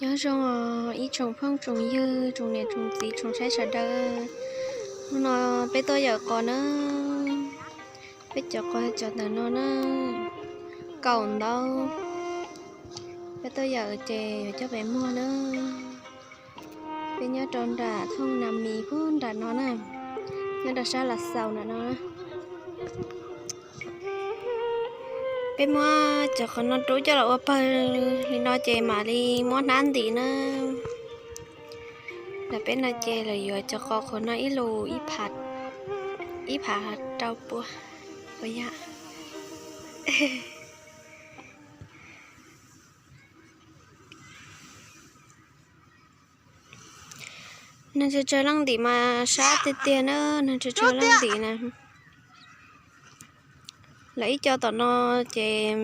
Nyob zoo ib tsoom phooj tsoom ywg, tsoom niam tsoom txiv, tsoom saib sawv daws. Hnub no peb tuaj yawm qos na, peb cov qos cov ntawm no na, kaum ntaub. Peb tuaj yawm ces yuav coj pem muag na. Peb nyob rau nram thooj Nas Mis puag nram no na, nyob rau sab Las Xaus nram no. Peb muab cov qos no rub coj los ua pawg li no ces mam li muab hnab ntim na. Ntawm peb no ces lawv yuav cov qos qhuav no ib lus ib phav rau pua ua yam. Neeg tsawg tsawg leej ntim mas sab tiag tiag na, neeg tsawg tsawg leej ntim na. Lawv ib co tom no ces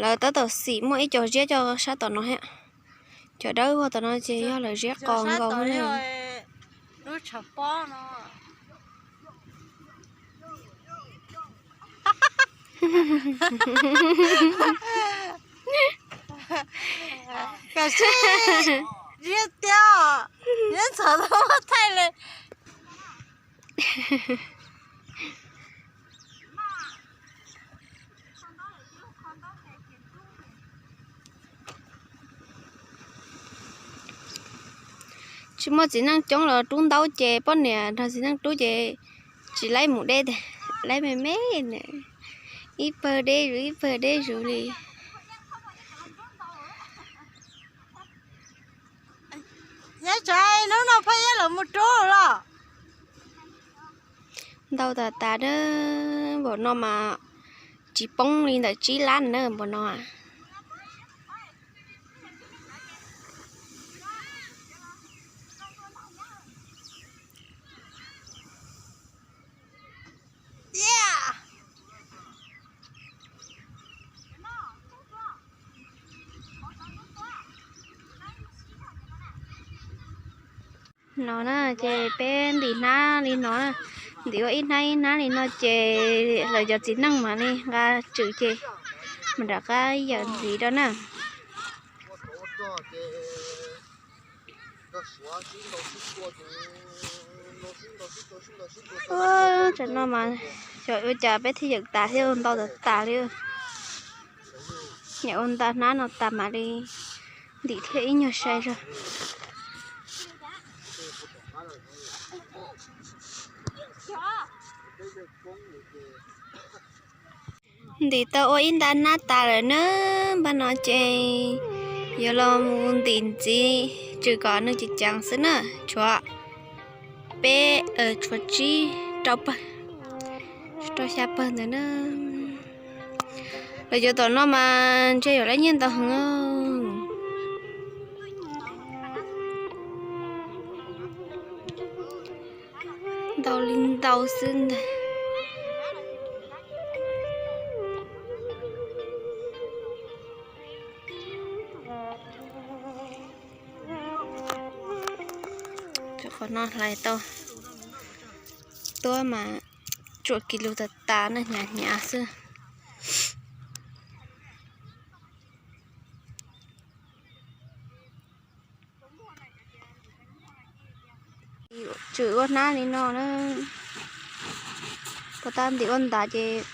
lawv tab tom xim muaj ib co ziab coj sab tom no thiab. Cov dawb vog tom no ces yog lawv ziab qos nkaus na. Koj sib ziab tiag, neb ntxhov tau thaij li. Tsis muaj txiv neej coob los rub ntaub ces poj niam nrog txiv neej rub ces tsis laib mus deb tiag, laib me me na, ib pawg deb zuj ib pawg deb zuj li. Nyob tsam hnub no Phaj Iab lawv mus rub los. Ntau tas tas na, npaum no mas tsis poob li ntawm tsib lab na npaum no. No na ces peb ntim hnab li no, ntim ua ib hnab ib hnab li no ces lawv cov txiv neej mam li nqa tswm ces mam rov qab yawm ntxiv rau na. Tsam no mas xyov ua cas peb thiaj yawm tas thiab, ntau tas tas li. Niam ua nta hnab no tas mam li ntim thiab ib nyuag sai zog. Ntim tau ua ib nta hnab tas lawm na, npaj no ces yuav los mus ntim ntxiv tswm kom nws ceev ceev xwb na, tshuav peb, tshuav tsib, rau pawg, rau xya pawg ntawd na. Lawv cov tom no mas ntshe yuav lab nyiaj ntau heev. Ntau li ntau xwb ntag. Qhov no hlais tau tuab mas tsuam kis lus tas tas na, hnyav hnyav xwb. Tswm ua hnab li no na, puas tau ntim ua ntav ces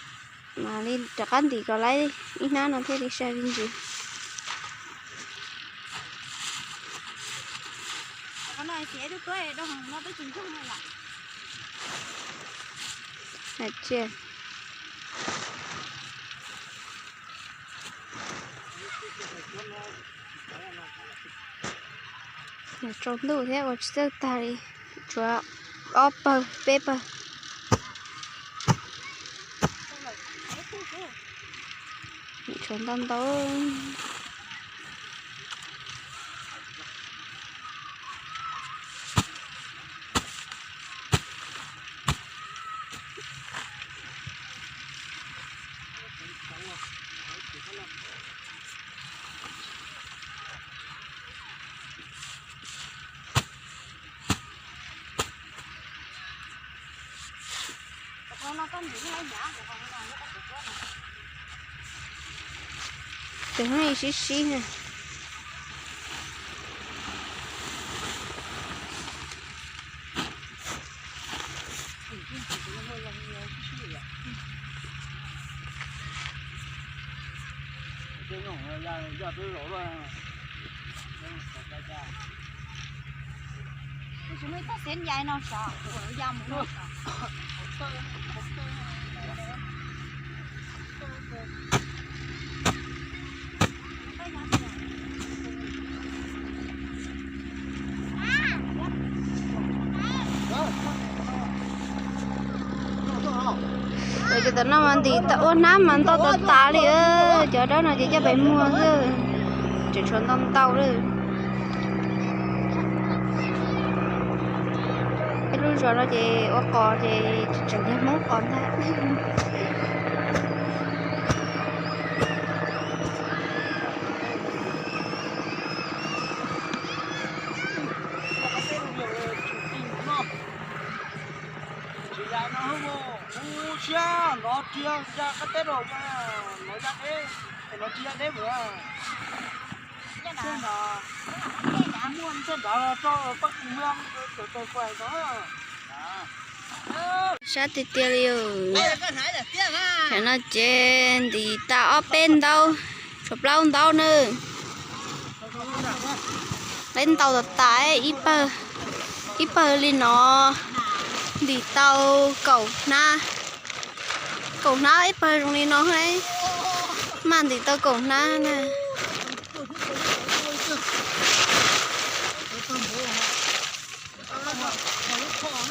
mam li rov qab ntim kom laib ib hnab no thiaj li sai me ntsis. Tsaus ntuj thiab ua tsis txawj tag li, tshuav ob pawg peb pawg. Tshuav ntau ntau. Tus no sib sib na. Cov tom no mas ntim ua hnab mas ntau tas tas li, cov dawb no ces coj pem muag xwb, tseem tshuav ntau ntau li. Peb lub zos no ces ua qos ces tseem yog Hmoob qos ntag. Sab tiag tiag li. Tam no ces ntim tas ob peb ntaub, tshuav plaub ntaub na. Peb ntau tas tas, ib pawg li no ntim tau kaum hnab. Kaum hnab ib pawg zoo li no, maj ntim tau kaum hnab na.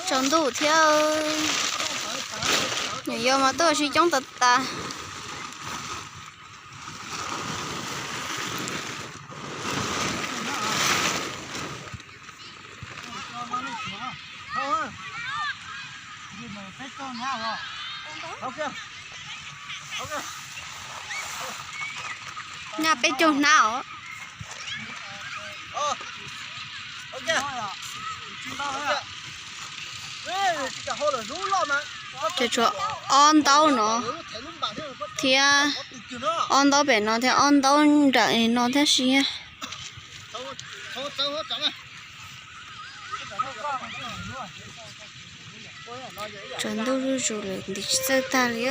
Tsaus ntuj thiab, nyuam yaus mas tuaj ua si coob tas tas. Nyaj peb caug hnab os. Ces tshuav ob ntaub no thiab, ob ntaub pem no thiab ob ntaub nram no thiab si. Tsaus ntuj zuj zus lawm ntim tsis txawj tag li.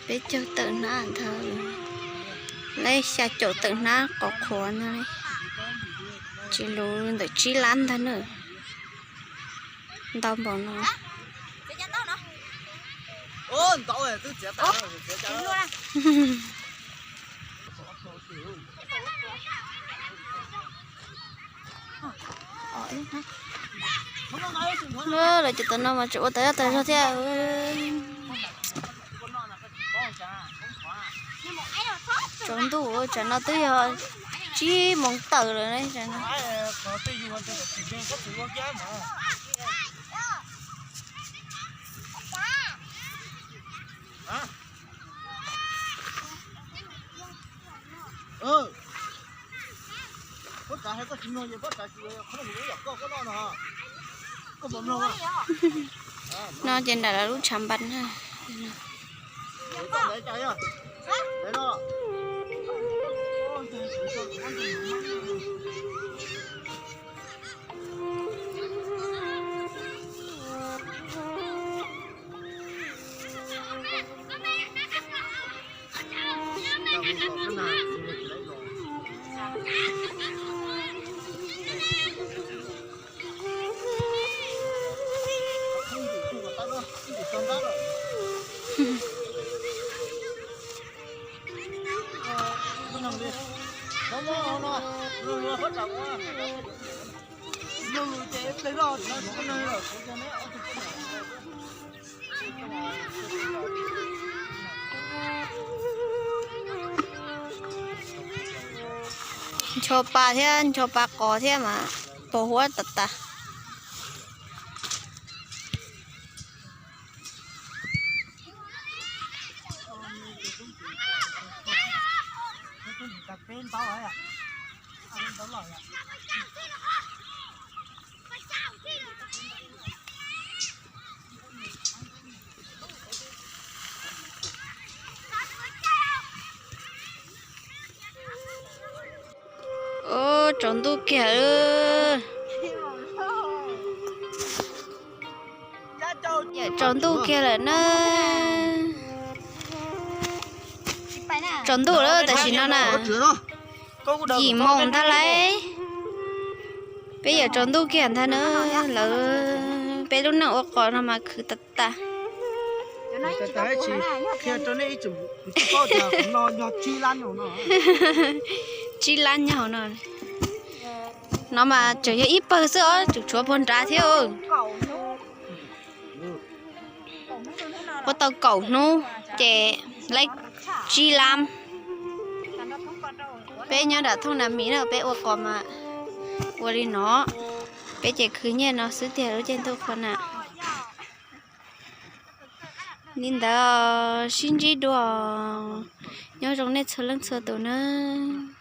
Peb caug tawm hnab ntawd, lawv xya caum tawm hnab qos qhuav ntag, tsis luv ntawm tsib lab ntag na. Ntau npaum no. Lawv cov tom no mas tseem ua tau yaj tau zog thiab. Tsaus ntuj, tsam no twb yog tsib moos tawm lawm. No ces nram lawv lub tshav npas na. Ncho pa thiab ncho pa qos thiab mas pos huab tas tas. Ub, tsaus ntuj kiag lawm. Tsaus ntuj kiag lawm na. Tsaus ntuj lawm tam sim no na. Yim moos ntag lauj. Peb yuav tsaus ntuj kiag ntag na. Lawv peb lub neej ua qos no mas khwv tas tas. Tsib lab nyob hauv no. No mas tseem yog ib pawg xwb os, tseem tshuav puag nrad thiab. Ua tau kaum hnub ces laib tsib lab. Peb nyob nram thooj nas mis na, peb ua qos mas ua li no. Peb ces khwv nyiaj no xwb tiag lub caij ntuj qhua na. Li ntawd sib ntsib dua, nyob zoo nej txhua leej txhua tus nawb.